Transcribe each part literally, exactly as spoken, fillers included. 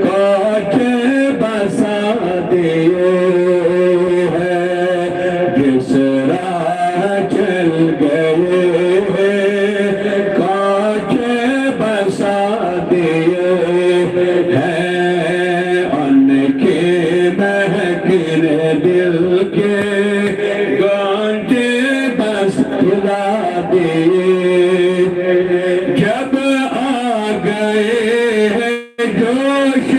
کوچے بسا دیے ہیں، جس راہ چل گئے ہیں، کوچے بسا دیے ہیں، ان کی مہک نے دل کے گانٹے بس کھلا دیے۔ جب آ گئے ہیں جوش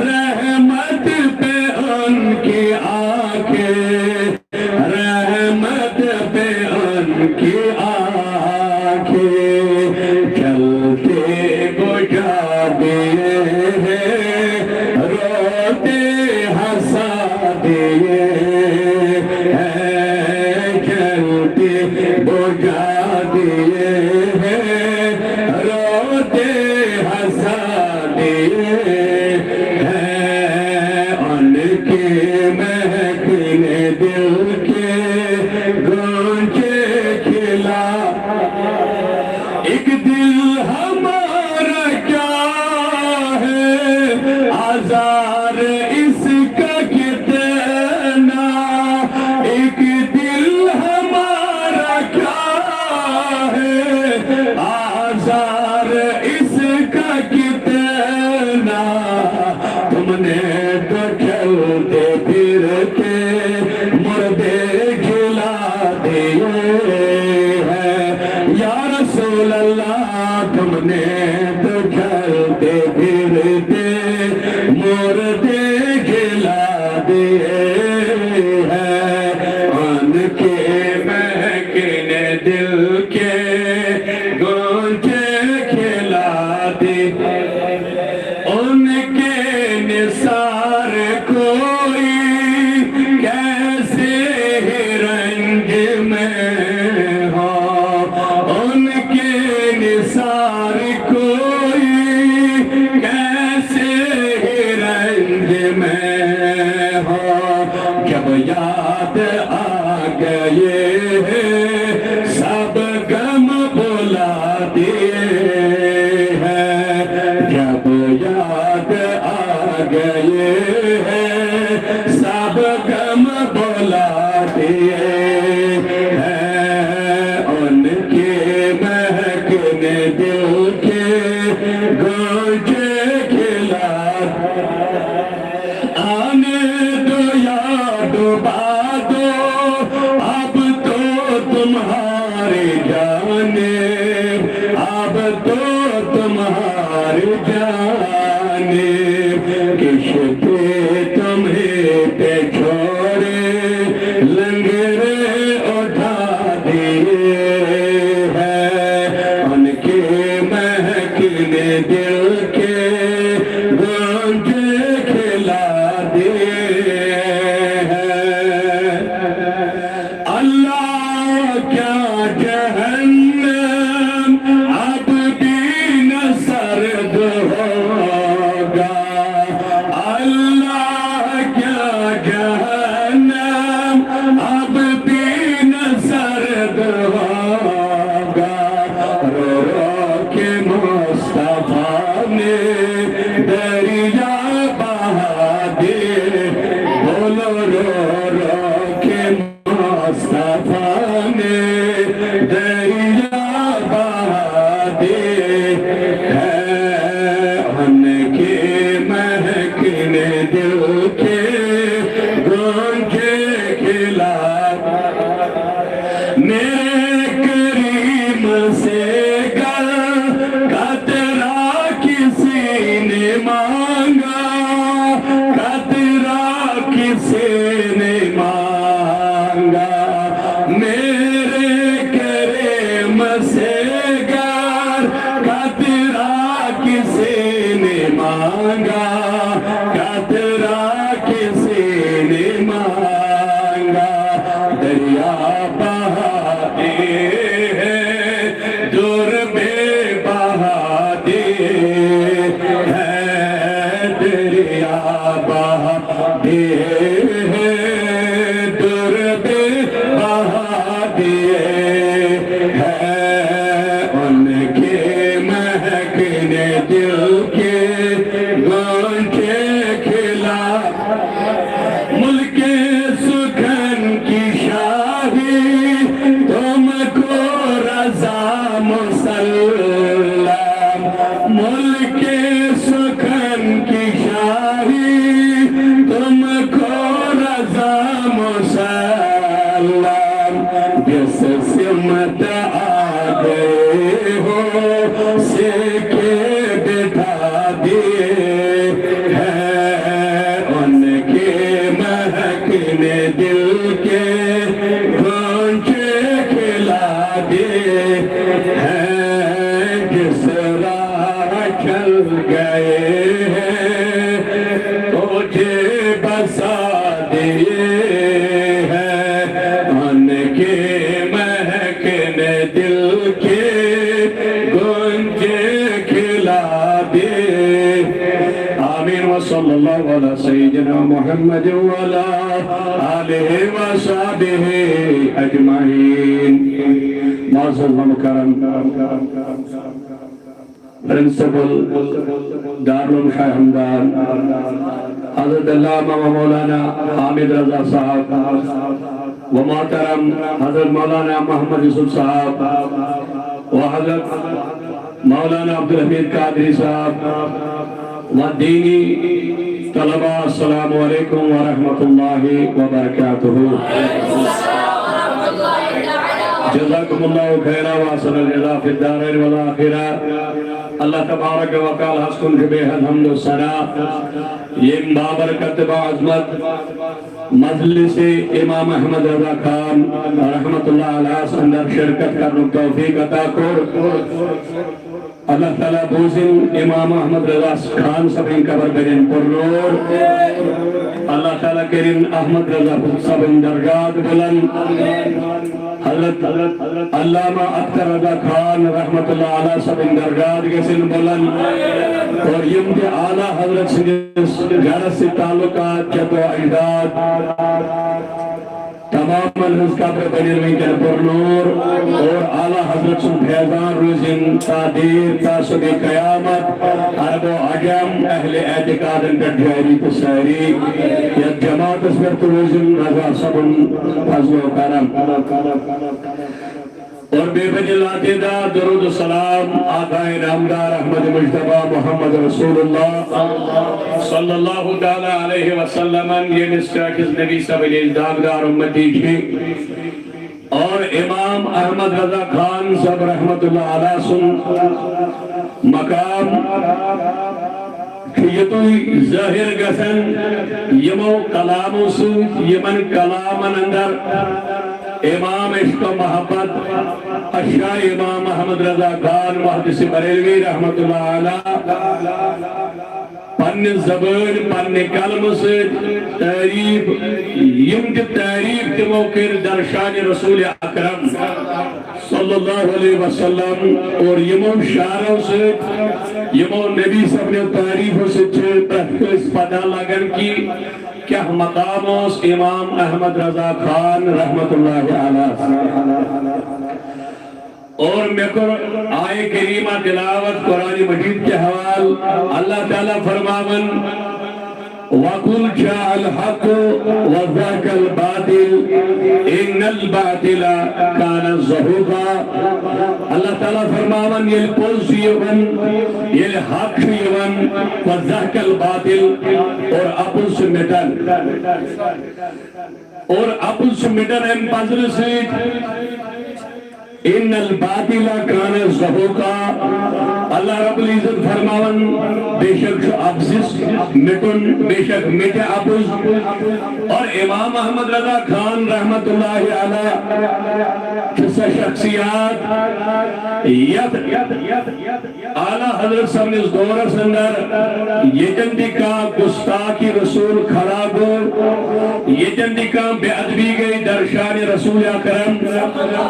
رحمت پہ ان کی آنکھیں، رحمت پہ ان کی آنکھیں، جلتے بجھا دیے ہیں، روتے ہنسا دیے ہیں، جلتے بجھا دیے ہیں، روتے ہنسا دیے ہیں، ان کی مہک نے دل کے گانٹے کھلا۔ ایک دل ہمارا کیا ہے، آزار اس کا کتنا، ایک دل ہمارا کیا ہے، آزار اس کا کتنا، تم نے تو چلتے پھرتے مردے جلا دیے ہیں۔ یا رسول اللہ، تم نے تو چلتے پھرتے مردے جلا دیے ہیں۔ ان کے مہک نے دل کے گانٹے کھلا دیے۔ ان کے نثار کوئی کیسے ہی رنج میں ہو، ان کے نثار کوئی کیسے ہی رنج میں ہو۔ جب یاد آ گئے ہیں، سب غم بھلا دیے ہیں۔ جب یاد آ گئے ہیں، سب غم بھلا دیے ہیں۔ ان کی مہک نے دل کے گانٹے کھلا۔ آنے دو یا ڈبا دو، اب تو تمہاری جانب، اب تو تمہاری جانب۔ کشتی تمہیں پہ چھوڑے، لنگرے اٹھا دیے ہیں۔ ان کی مہک نے دل کے گانٹے کھلا دیے ہیں۔ اللہ، کیا جہنم اب بھی نہ سرد ہوگا؟ اللہ، کیا جہنم اب بھی نہ سرد ہوگا؟ رو رو کے مصطفیٰ نے دریا بہا دیے، بولو، رو رو کے مصطفیٰ نے دریا بہا دیے ہیں۔ ان کی مہک نے دل کے گانٹے کھلا۔ میرے کریم سے گر قطرہ کسی نے مانگا، قطرہ کسی نے مانگا، میرے کریم سے گر قطرہ کسی نے مانگا، قطرہ کسی نے مانگا، دریا بہا دیے ہیں، دور میں بہا دیے ہیں، دریا بہا دیے ہیں، دور میں بہا دیے ہیں۔ ان کی مہک نے دل کے غنچے کھلا، ملک سخن کی شاہی تم کو رضا مسلم، ملک سخن کی شاہی تم کو رضا مسلم، جس سمت آ گئے ہو، سیکھے بٹھا دیے ہیں، ان کے مہک نے دل کے گونجے کھلا دیے ہیں، جس راہ چل گئے ہیں، تجھے بسا دیے ہیں، ان کے مہک نے دل کے گونجے کھلا دیے۔ آمین۔ وصلی اللہ علی سیدنا محمد وعلی آلہ وصحبہ اجمعین۔ معزز و مکرم پرنسپل دارالعلوم شاہ ہمدان، حضرت علامہ و مولانا حامد رضا صاحب، و محترم حضرت مولانا محمد یوسف صاحب، و حضرت مولانا عبدالحمید قادری صاحب، و دینی طلباء، السلام علیکم ورحمۃ اللہ وبرکاتہ۔ جزاکم اللہ خیرا و احسن الجزاء فی الدارین والآخرہ۔ اللہ تبارک و تعالیٰ ہس کُن چھُ بے حد حمد و ثنا، یم بابرکت و عظمت مجلس امام احمد رضا خان رحمت اللہ علیہ اندر شرکت کرنُک توفیق عطا کوٚر۔ اللہ تعالیٰ بوزن امام احمد رضا خان صٲبٕنۍ قبر بنن پر نور۔ اللہ تعالیٰ کرن احمد رضا صٲبٕنۍ درجات بلند۔ حضرت علامہ اختر رضا خان رحمت اللہ علیہ صٲبٕنۍ درجات گژھن بلند۔ اور یم تہِ اعلیٰ حضرت سٕنٛدِس گرس سۭتۍ تعلقات، جد و اجداد، تمامن ہٕنٛز قبر بنن وٕنکیٚن پر نور اور اعلیٰ حضرت سُنٛد فیضان روزن تا دیر تا صبح قیامت عرب و عجم اہل اعتقادن پٮ۪ٹھ جاری تہٕ ساری یتھ جماعتس پٮ۪ٹھ تہِ روزن رضا صٲبُن فضل و کرم۔ اور بے بجے لاتے دا درود و سلام آقا نامدار احمد مجتبیٰ محمد رسول اللہ صلی اللہ تعالیٰ علیہ وسلم، ییٚمِس ٹٲٹھِس نبی صٲبٕنۍ أسۍ داغدار اُمتی چھِ۔ اور امام احمد رضا خان صٲب رحمت اللہ علیہ سُنٛد مقام چھُ یِتُے ظٲہِر گژھان یِمو کلامو سۭتۍ، یِمن کلامن اندر امام عشق و محبت الشاہ امام محمد رضا خان محدث بریلوی رحمت اللہ علیہ پننہِ زبٲنۍ، پننہِ قلمہٕ سۭتۍ تعریف، یِم تہِ تعریف تِمو کٔرۍ درشان رسول اکرم صلی اللہ علیہ وسلم اور یِمو شعرو سۭتۍ، یِمو نبی صٲبنیو تعریفو سۭتۍ چھِ پرٛٮ۪تھ کٲنٛسہِ پتہ لگان کہِ کیٛاہ مقام اوس امام احمد رضا خان رحمت اللہ علیہ۔ اور مےٚ کوٚر آیہِ کریمہ تلاوت قرآن مجید کہِ حوال۔ اللہ تعالیٰ فرماوان، وَقُلْ جَاءَ الْحَقُّ وَزَهَقَ الْبَاطِلُ إِنَّ الْبَاطِلَ كَانَ زَهُوقًا۔ اللہ تعالیٰ فرماوان، ییٚلہِ پوٚز چھُ یِوان، ییٚلہِ حق چھُ یِوان، وَزَهَقَ الْبَاطِلُ، اور اپُز چھُ مِٹان۔ اور اپُز چھُ مِٹان امہِ پزرٕ سۭتۍ۔ ان الباطل کان زہوقا۔ اللہ رب العزت فرماوان، بے شک چھُ اپزس مٹن، بے شک مٹہِ اپُز۔ اور امام احمد رضا خان رحمت اللہ علیہ چھِ سۄ شخصیات یتھ اعلیٰ حضرت صٲبنِس دورس اندر ییٚتٮ۪ن تہِ کانٛہہ گستاخ رسول کھڑا گوٚو، ییٚتٮ۪ن تہِ کانٛہہ بے ادبی گٔے درشان رسول اکرم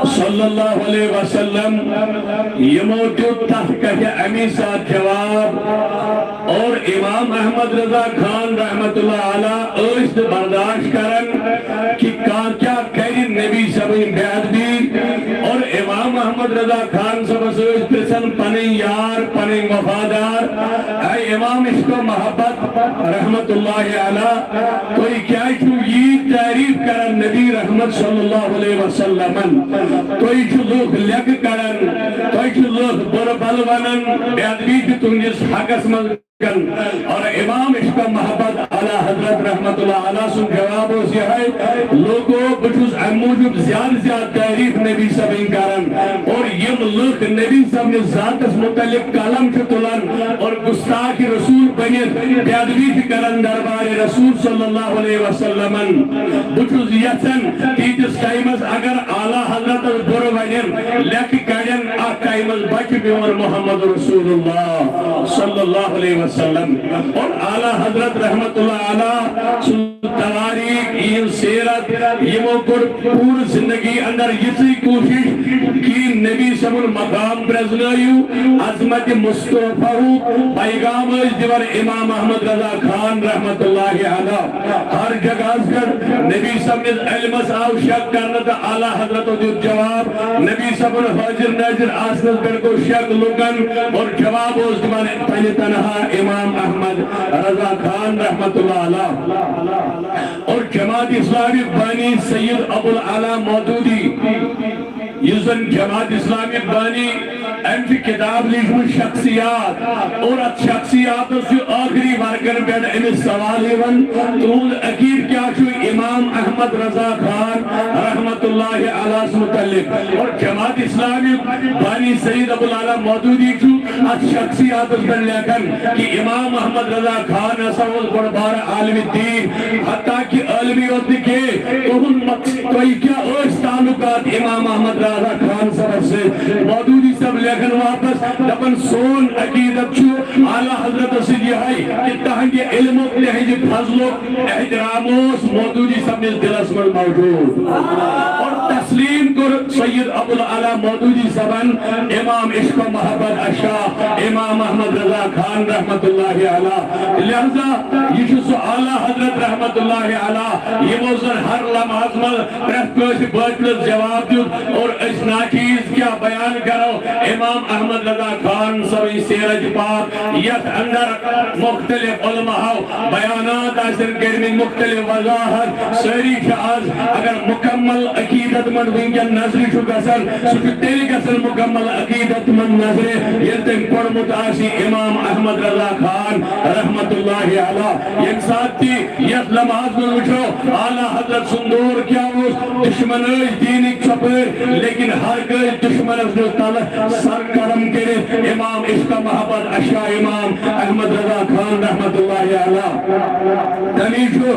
صلی اللہ علیہ وسلم، یِمو دیُت تتھ کتھِ امی ساتہٕ جواب۔ اور امام احمد رضا خان رحمت اللہ علیہ ٲسۍ نہٕ برداشت کران کہ کانٛہہ کیٛاہ کرِ نبی صٲبٕنۍ بے ادبی۔ اور امام احمد رضا خان صٲبس ٲسۍ پرژھان پنٕنۍ یار، پنٕنۍ وفادار، اے امام عشق و محبت رحمت اللہ علیہ، تُہۍ کیازِ چھِو ییٖژ تعریف کران نبی رحمت صلی اللہ علیہ وسلمن؟ تُہۍ چھِو لُکھ لیٚکہٕ کڑان، تُہۍ چھِو لُکھ بُرٕ بلہٕ ونان، بے ادبی چھِ تُہنٛدِس حقس منٛز۔ اور امام عشق و محبت اعلیٰ حضرت رحمت اللہ علیہ سُنٛد جواب اوس یِہوٚے، لوگو، بہٕ چھُس امہِ موٗجوٗب زیادٕ زیادٕ تعریف نبی صٲبٕنۍ کران، اور یِم لُکھ نبی صٲبنِس ذاتس متعلق قلم چھِ تُلان اور گستاخ رسول بٔنِتھ بے ادبی چھِ کران دربار رسول صلی اللہ علیہ وسلمن۔ بہٕ چھُس یژھان تیٖتِس ٹایمس اگر اعلیٰ حضرتس بُرٕ ونن، لیٚکھٕ کڑن، اتھ ٹایمس بچہِ میون محمد رسول اللہ صلی اللہ علیہ وسلم۔ اور اعلیٰ حضرت رحمت اللہ علیہ سُنٛد تواریخ، یِہٕنٛز سیرت، یِمو کوٚر پوٗرٕ زندگی اندر یِژٕے کوٗشش کہِ نبی صٲبُن مقام پرزنٲیِو، عظمت مصطفیٰ ہُک پیغام ٲسۍ دِوان امام احمد رضا خان رحمت اللہ علیہ۔ ہر جگہس پٮ۪ٹھ نبی صٲبنِس علمس آو شک کرنہٕ تہٕ اعلیٰ حضرتو دیُت جواب۔ نبی صٲبُن حٲضِر نٲظِر آسنس پٮ۪ٹھ گوٚو شک لوٗکن اور جواب اوس دِوان تنہِ تنہا امام احمد رضا خان رحمت اللہ علیہ۔ اور جماعت اسلامی بانی سید ابو الاعلیٰ مودودی، یُس زن جماعت اسلامی بانی، أمۍ چھِ کِتاب لیٖچھمٕژ شخصیات، اور اتھ شخصیاتس چھُ ٲخری ورقن پٮ۪ٹھ أمِس سوال یِوان، تُہُنٛد عقیٖدٕ کیٛاہ چھُ امام احمد رضا خان رحمت اللہ علیہ متعلق؟ اور جماعت اسلامی بانی سید ابو الاعلیٰ مودودی چھُ اتھ شخصیاتس پٮ۪ٹھ لیکھان کہِ امام احمد رضا خان ہسا اوس بوٚڑ بارٕ عالم دین، حتیٰ کہِ عالمی یوت نہٕ کینٛہہ، تُہُنٛد مقصد تۄہہِ کیٛاہ ٲسۍ تعلقات امام احمد رضا خان صٲبس سۭتۍ؟ مودودی صٲب لیکھن واپس، دپان، سون عقیدت چھُ اعلیٰ حضرتس سۭتۍ یِہوٚے کہِ تہنٛدِ علمُک، تہنٛدِ فضلُک احترام اوس مودودی صٲبنِس دلس منٛز موجود۔ اور تسلیم کوٚر سید ابو الاعلیٰ مودودی صٲبن امام عشق و محبت الشاہ امام احمد رضا خان رحمت اللہ علیہ۔ لہذا یہِ چھُ سُہ اعلیٰ حضرت رحمت اللہ علیہ، یِمو زن ہر لمحس منٛز پرٛٮ۪تھ کٲنٛسہِ بٲطلس جواب دیُت اور أسۍ ناچیز کیٛاہ بیان کرو۔ امام احمد رضا خان صٲبٕنۍ سیرت پاک، یتھ اندر مختلف علماء بیانات آسن کٔرمٕتۍ، مختلف وضاحت، سٲری چھِ آز، اگر مکمل عقیدت مند وٕنکٮ۪ن نظرِ چھُ گژھان، سُہ چھُ تیٚلہِ گژھان مکمل عقیدت مند نظرِ، ییٚلہِ تٔمۍ پوٚرمُت آسہِ امام احمد رضا خان رحمت اللہ علیہ۔ ییٚمہِ ساتہٕ تہِ یتھ لمحس منٛز وٕچھو، اعلیٰ حضرت سُنٛد دور کیٛاہ اوس، دشمن ٲسۍ دیٖنٕکۍ ژۄپٲرۍ، لیکن ہر کٲنٛسہِ دشمنس نیوٗ تلہٕ سر قدم کٔرِتھ امام عشق محبت الشاہ امام احمد رضا خان رحمت اللہ علیہ۔ تمی چھُ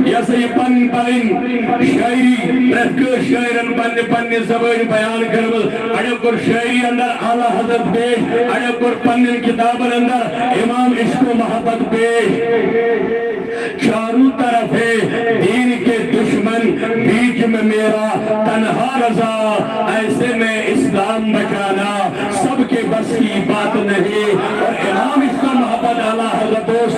یہِ ہسا یہِ پنٕنۍ پنٕنۍ شاعری پرٛٮ۪تھ کٲنٛسہِ شٲعرن پننہِ پننہِ زبٲنۍ بیان کٔرمٕژ۔ اَڑیو کوٚر شٲعری اندر اعلیٰ حضرت پیش، اَڑیو کوٚر پننٮ۪ن کِتابن اندر امام عشق و محبت پیش۔ چاروں طرف ہے دین کے دشمن، بیچ میں میرا تنہا رضا، ایسے میں اسلام بچانا سب کے بس کی بات نہیں۔ اور امام عشق و محبت اعلیٰ حضرت اوس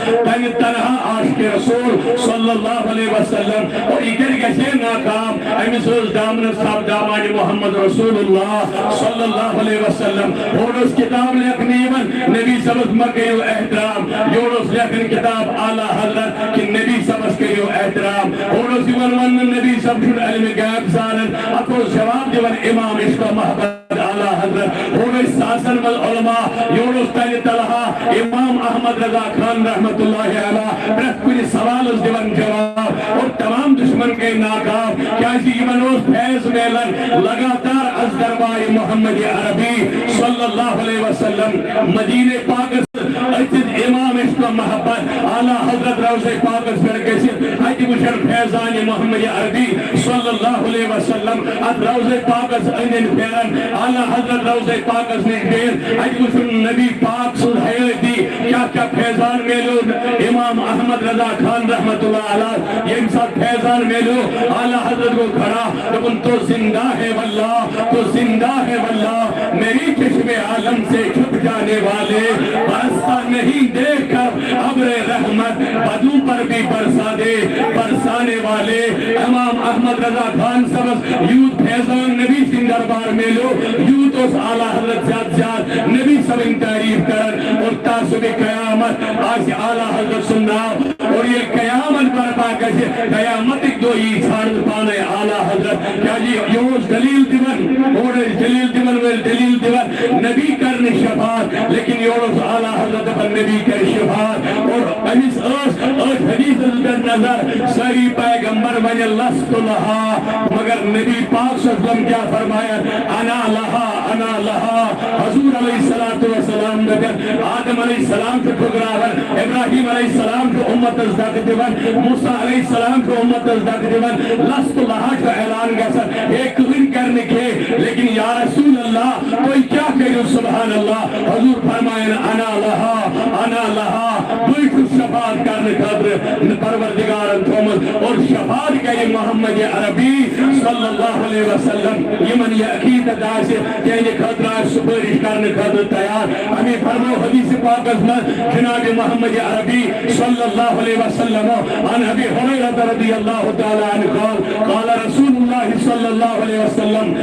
تنہا عاشق رسول صلی اللہ علیہ وسلم۔ اور یہ کیٛازِ گژھِ ہے ناکام؟ أمِس اوس دامنس تھپھ دامانِ محمد رسول اللہ صلی اللہ علیہ وسلم۔ ہورٕ ٲس کِتاب لیکھنہٕ یِوان، نبی صٲبس مہ کٔرِو احترام۔ یورٕ اوس لیکھان کِتاب اعلیٰ حضرت کہِ نبی صٲبس کٔرِو احترام۔ ہورٕ اوس یِوان وننہٕ، نبی صٲب چھُنہٕ علمِ غیب زانان۔ اتھ اوس جواب دِوان امام عشق و محبت اعلیٰ حضرت۔ ہورٕ ٲسۍ ساسن منٛز علماء، یورٕ اوس تنہِ تلہا امام احمد رضا خان رحمت اللہ علیہ پرٛٮ۪تھ کُنہِ سوالس دِوان جواب۔ اور تمام دشمن گٔے ناکام، کیازِ یِمن اوس فیض میلان لگاتار از دربار محمد عربی صلی اللہ علیہ وسلم۔ مدینہ پاکس أژِتھ امام عشق و محبت اعلیٰ حضرت روضہ پاکس پٮ۪ٹھ گٔژھِتھ اتہِ وٕچھن فیضان محمد عربی صلی اللہ علیہ وسلم۔ اتھ روضہ پاکس أنٛدۍ أنٛدۍ پھیرن، اعلیٰ حضرت روضہ پاکس نِش بِہِتھ اتہِ وٕچھُن نبی پاک سٕنٛز حیٲتی کیٛاہ کیٛاہ فیضان میلیو امام احمد رضا خان رحمت اللہ علیہ۔ ییٚمہِ ساتہٕ فیضان میلیو، اعلیٰ حضرت گوٚو کھڑا، دوٚپُن، تو زندہ ہے واللہ، تو زندہ ہے واللہ، میری چشم عالم سے چھپ جانے والے، برستا نہیں دیکھ کر ابر رحمت، بدو پر بھی برسا دے، برسانے والے۔ امام احمد رضا خان صٲبس یوٗت فیضان نبی سٕنٛدِ دربار میلیو، یوٗت اوس اعلیٰ حضرت زیادٕ زیادٕ نبی صٲبٕنۍ تعریٖف کران۔ اور تعصب قیامت آسہِ اعلیٰ حضرت سُنٛد ناو، اور ییٚلہِ قیامت برپا گژھِ، قیامتٕکۍ دۄہ یی ژھانٛڈنہٕ پانے اعلیٰ حضرت۔ کیٛازِ یہِ اوس دلیل دِوان، اورٕ ٲسۍ دلیل دِوان وٲلۍ دلیل دِوان، نبی کرنہٕ شفاعت، لیکن یورٕ اوس اعلیٰ حضرت دپان نبی کرِ شفاعت۔ اور أمِس ٲس أتھۍ حدیثس پٮ۪ٹھ نظر، سٲری پیغمبر ونہِ لست لہا، مگر نبی پاک صلی اللہ علیہ وسلم کیٛاہ فرمایان؟ انا لہا، انا لہا۔ حضور علیہ الصلوۃ والسلام دپان، آدم علیہ السلام چھُ ٹھُکراوان، ابراہیم علیہ السلام چھُ اُمتس دکہٕ دِوان، موسیٰ علیہ السلام چھُ اُمتس دکہٕ دِوان، لست لہا چھُ اعلان گژھان، ہے کٕہٕنۍ کرِ نہٕ کینٛہہ، لیکن یا رسول اللہ، تُہۍ کیٛاہ کٔرِو؟ سبحان اللہ۔ حضور فرمایان، انا لہا، انا لہا، بٕے چھُس شفاعت کرنہٕ خٲطرٕ پروردگارن تھوٚومُت، اور شفاعت کرِ محمد عربی صلی اللہ علیہ وسلم۔ یِمن یہِ عقیدت آسہِ، تِہنٛدِ خٲطرٕ آسہِ سُپٲرِش کرنہٕ خٲطرٕ تیار۔ امی فرمو حدیث پاکس منٛز جناب محمد عربی صلی اللہ علیہ وسلم، عن ابی ہریرہ رضی اللہ تعالیٰ عنہ قال، قال رسول اللہ صلی اللہ علیہ وسلم،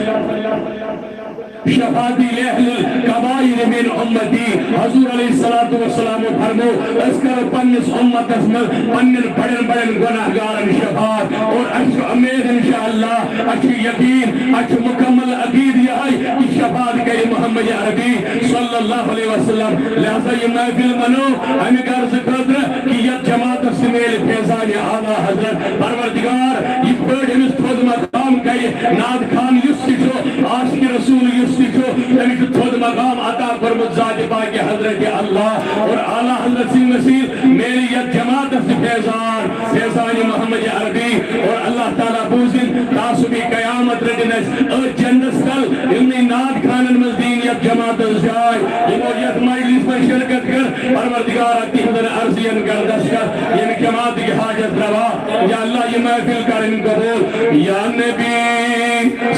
شفاعتی لأهل الكبائر من أمتي۔ حضور علیہ الصلوۃ والسلام فرمو، أسۍ کرو پننِس اُمتس منٛز پننٮ۪ن بڑٮ۪ن بڑٮ۪ن گناہگارن شفاعت، اور اسہِ چھُ امید انشاءاللہ، اسہِ چھُ یقین، اسہِ چھُ مکمل عقید یہے کہ شفاعت کرِ محمد عربی صلی اللہ علیہ وسلم۔ لہذا یہ محفل منو امہِ غرض خٲطرٕ کہ یتھ جماعتس تہِ میلہِ فیضان اعلیٰ حضرت۔ پروردگار یِتھ پٲٹھۍ أمِس تھوٚد مقام کرِ، نعت خوان یُس تہِ چھُ، عاشق رسول یُس تہِ چھُ، تٔمِس چھُ تھوٚد مقام عطا کوٚرمُت ذات پاک حضرت اللہ۔ اور اعلیٰ حضرت سٕنٛدِ وسیلہٕ میلہِ یتھ جماعتس تہِ فیضان، فیضان محمد عربی۔ اور اللہ تعالیٰ بوٗزِن تعصب قیامت رٔٹِن اسہِ أتھۍ جنتس تل، یِمنٕے نعت خوانن منٛز دِن یتھ جماعتس جاے، یِمو یتھ مجلس منٛز شرکت کٔر۔ پروردگارا، تِہنٛدن عرضین گردش کر، ییٚمہِ جماعتٕکۍ حاجت روا۔ یا اللہ، یہ محفل کرن قبول۔ یا نبی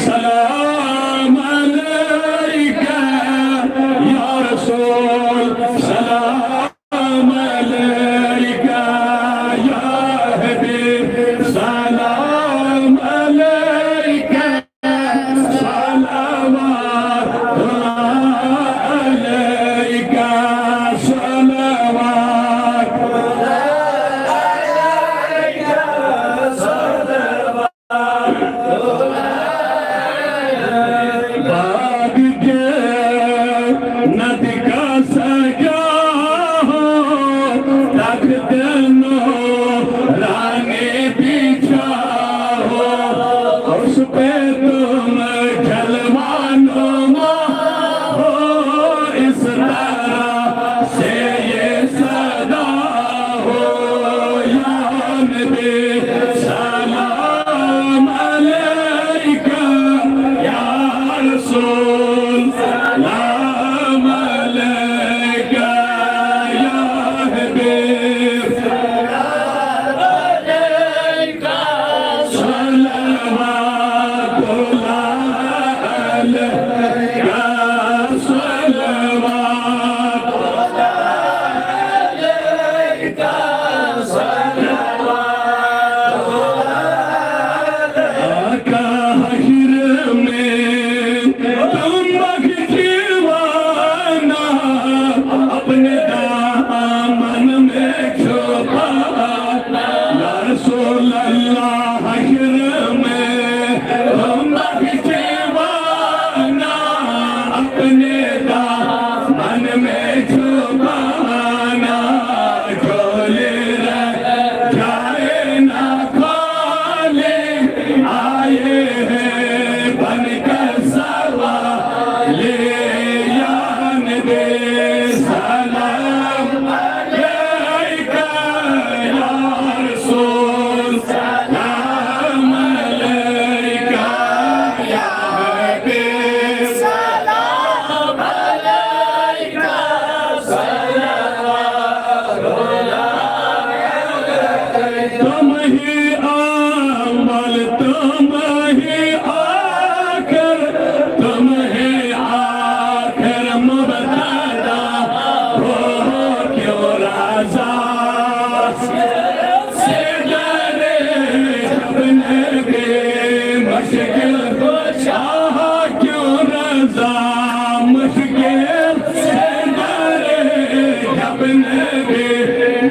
سلام علیک، یا رسول سلام علیک، یا حبیب سلام علیک، صلوات علیک، صلوات۔ باغ جنت کا سجا ہو، تخت نورانی بچھا ہو، اس پہ تم جلوہ نما ہو، اس طرح سے یہ صدا ہو۔ یا نبی سلام علیک، یا رسول سلام علیک، یا حبیب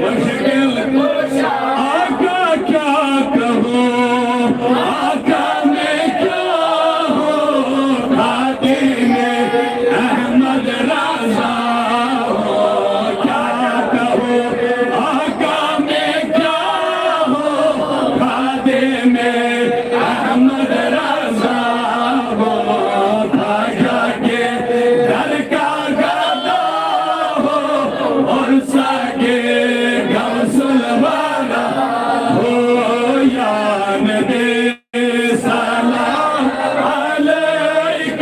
مشکل کشا۔ آقا کیا کہوں، آقا میں کیا ہوں، خادم احمد رضا ہوں۔ کیا کہوں، آقا میں کیا ہوں، خادم احمد رضا ہوں۔ خواجہ کے در کا گدا ہوں، اور ساکے غوث الورا ہوں۔ یا نبی سلام علیک،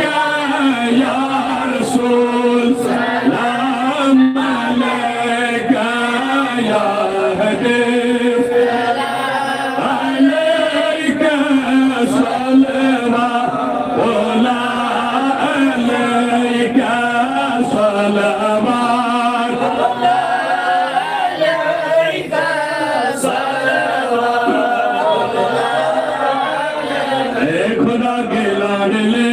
یا رسول سلام علیک، یا حبیب علیک صلوات اللہ، علیک صلوات۔ اے خدا کے لاڈلے،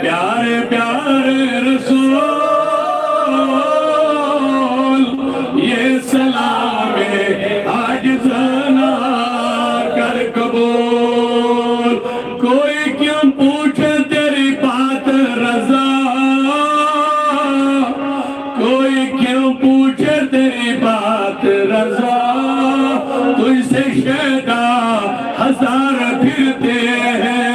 پیارے پیارے رسول، یہ سلام عاجزانہ کر قبول۔ کوئی کیوں پوچھے تیری بات رضا، کوئی کیوں پوچھے تیری بات رضا، تجھ سے شیدا ہزار پھرتے ہیں۔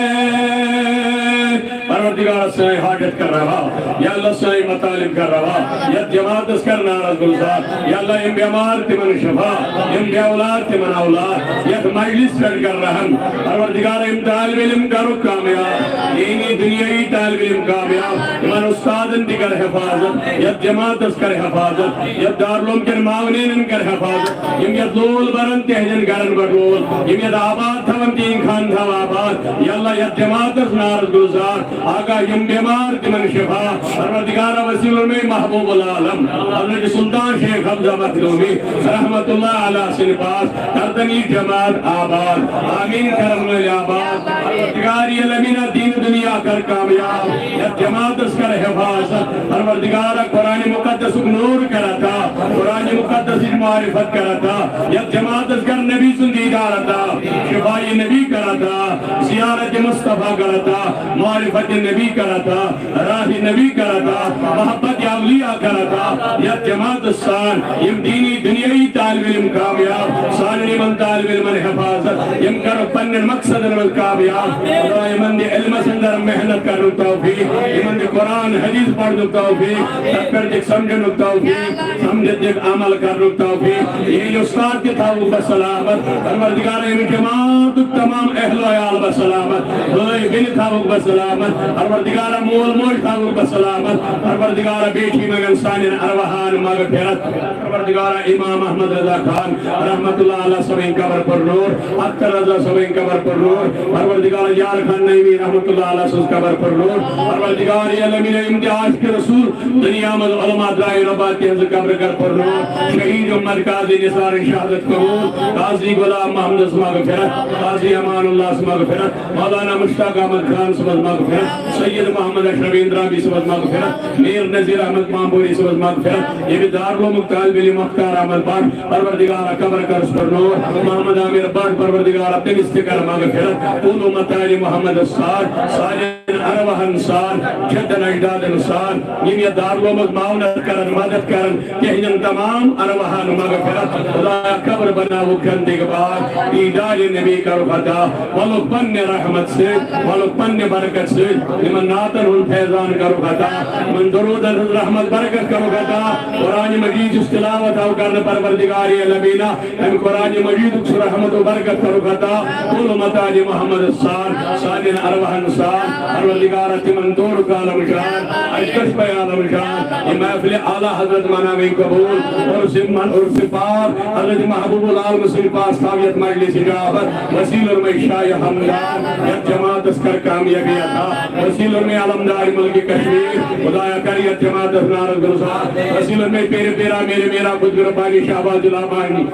پروردگار سٲنۍ حاجت کر روا، یا اللہ سٲنۍ مطالب کر روا، یتھ جماعتس کر ناراض گلزار، یا اللہ یم بیمار تمن شفا، یم بے اولاد تمن اولاد، یتھ مجلس پٮ۪ٹھ کر رحم۔ پروردگار یم طالب علم کرُکھ کامیاب، دینی دنیاوی طالب علم کامیاب، یمن استادن تہِ کر حفاظت، یتھ جماعتس کر حفاظت، یتھ دارالعلوم کٮ۪ن معاونیٖنن کر حفاظت، یم یتھ لول برن تہنٛدٮ۪ن گرن پٮ۪ٹھ لول، یم یتھ آباد تھاون تہنٛدۍ خان تھاو آباد، یا اللہ یتھ جماعتس ناراض گلزار، آقا یم بیمار تمن شفا، پروردگار وسیل میں محبوب العالم حضرت سلطان شیخ حمزہ مخدومی رحمت اللہ علیہ سن پاس کردنی جماعت آباد، آمین کرم ویل آباد۔ پروردگار عالمین دین دنیا کر کامیاب، یتھ جماعتس کر حفاظت۔ پروردگار قرآن مقدس نور کرتا، قرآن مقدس معرفت کرتا، یتھ جماعتس کر نبی سن دیدار عطا، شفای نبی کرتا، زیارت مصطفیٰ کرتا، معرفت نبی کرتا، راہ نبی کرتا، محبت اولیاء کرتا، یتھ جماعت سان یم دینی دنیاوی طالب علم کامیاب، سانن یمن طالب علمن حفاظت، یم کرو پنن مقصدن منٛز کامیاب۔ خدا یمن دِ علمس اندر محنت کرنُک توفیق، یمن دِ قرآن حدیث پرنُک توفیق، تتھ پٮ۪ٹھ دِکھ سمجھنُک توفیق، سمجھتھ دِکھ عمل کرنُک توفیق۔ یہنٛدۍ استاد تہِ تھاوُکھ بس سلامت، پروردگار یمن جماعتُک تمام اہل و عیال بس سلامت، بٲے بیٚنہِ تھاوُکھ بس سلامت، پروردگار مول موج تھاوُکھ بس سلامت، پروردگار بیٹھی منگن سانٮ۪ن ارواحن مغفرت۔ پروردگارا امام احمد رضا خان رحمت اللہ علیہ صٲبٕنۍ قبر پر نور، اختر رضا صٲبٕنۍ قبر پر نور، پروردگارا یار خان نعیمی رحمت اللہ علیہ سٕنٛز قبر پر نور، پروردگار عالمین یِم تہِ عاشق رسول دنیا منٛز علماء درٛاے رۄبا تِہنٛزٕ قبرٕ کر پر نور، شہید عمر قاضی نثارٕنۍ شہادت قبول، قاضی غلام محمدس مغفرت، قاضی امان اللہس مغفرت، مولانا مشتاق احمد خان صٲبس مغفرت، سید محمد اشرف اندرابی صٲبس مغفرت، میر نذیر احمد پامپوری صٲبس مغفرت، ییٚمہِ دارالعلومُک طالب علم مختار احمد بٹ، پروردگارا قبر کرس پر نور، محمد عامر بٹ، پروردگارا تٔمِس تہِ کر مغفرت، علوم تاج محمد سان، سانٮ۪ن ارواحن سان، جدن اجدادن سان، یِم یتھ دارالعلومس معاونت کرن، مدد کرن، تِہنٛدٮ۪ن تمام ارواحن مغفرت۔ خدایا قبر بناوُکھ گندگی پاک، دیدار نبی کرُکھ عطا، ولُکھ پننہِ رحمت سۭتۍ، ولُکھ پننہِ برکت سۭتۍ، یِمن نعتن ہُنٛد فیضان کرُکھ عطا، یِمن درودن ہٕنٛز رحمت برکت کرُکھ عطا۔ قرآن مجید یُس تلاوت آو کرنہٕ پروردگار عالمینا، امہِ قرآن مجیدُک سُہ رحمت و برکت کرُکھ عطا۔ کل متاج محمد سان، سانٮ۪ن ارواحن سان، پروردگارا تِمن دورُک عالم جان، اجکش پہ عالم جان، یہِ محفل اعلیٰ حضرت مناوٕنۍ قبول، عرس من عرس پاک، حضرت محبوب العالم سٕنٛدِ پاس تھاو یتھ مجلس اجابت، وسیلہٕ مے شاہ ہمدان، یتھ جماعتس کر کامیابی عطا، وسیلہٕ مے علمدار ملک کشمیر، خدایا کر یتھ جماعتس نارس گلزار، وسیلہٕ مے پیر پیرا میرے میرا بزرگ ربانی شہباز الرحمانی۔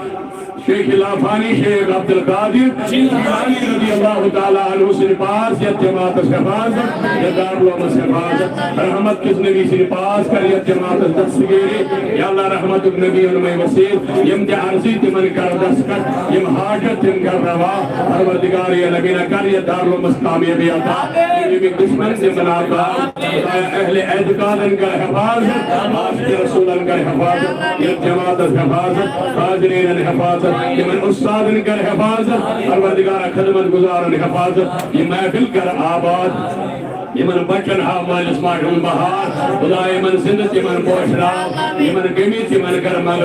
شیخ لافانی شیخ عبدالقادر جیلانی رضی اللہ تعالیٰ عنہ سٕنٛدِ پاس یتھ جماعتس حفاظت، یتھ دارالعلومس حفاظت، رحمت کِس نبی سٕنٛدِ پاس کر یتھ جماعتس دستگیری۔ یا اللہ، رحمتُک نبی اوٚنمے وسیٖل، یِم تہِ عرضی تِمن کر دستخط، یِم حاجت تِم کر روا۔ پروردگار عالمین کر یتھ دارالعلومس کامیٲبی عطا، ییٚمِکۍ دشمن تِم ناکام۔ خدایا، اہل اعتقادن کر حفاظت، عاشق رسولن کر حفاظت، یتھ جماعتس حفاظت، حاضرینن حفاظت، یمن استادن کر حفاظت، پروردگارا، خدمت گزارن حفاظت، یہ محفل کر آباد، یمن بچن ہاو مٲلِس ماجہِ ہُنٛد بہار، خدایا، یمن زندٕ تِمن پوشراو، یمن گٔمٕتۍ تِمن کر مغفرت۔